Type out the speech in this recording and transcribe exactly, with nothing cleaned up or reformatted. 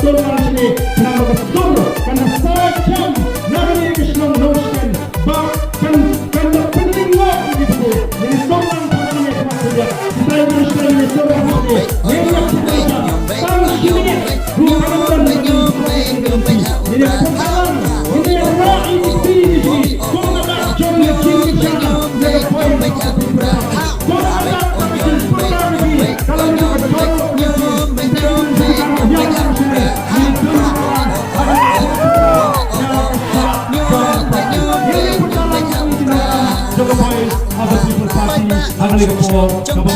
Tollang shane, namar ka sur kan da sa jem na kane ka shnong Nongshken. Ba kan, kan da pynlyngngoh ïa ki briew. Ïa ki tollang ba kan ïa khmat ïa ki tai ba shnong ïa ki tollang shane. Ïa ki tollang tang shi minit. Ruh kan da pynlyngngoh ïa ki tollang. Ïa ki tollang, ïa ki tollang. Tollang ïa ki tollang.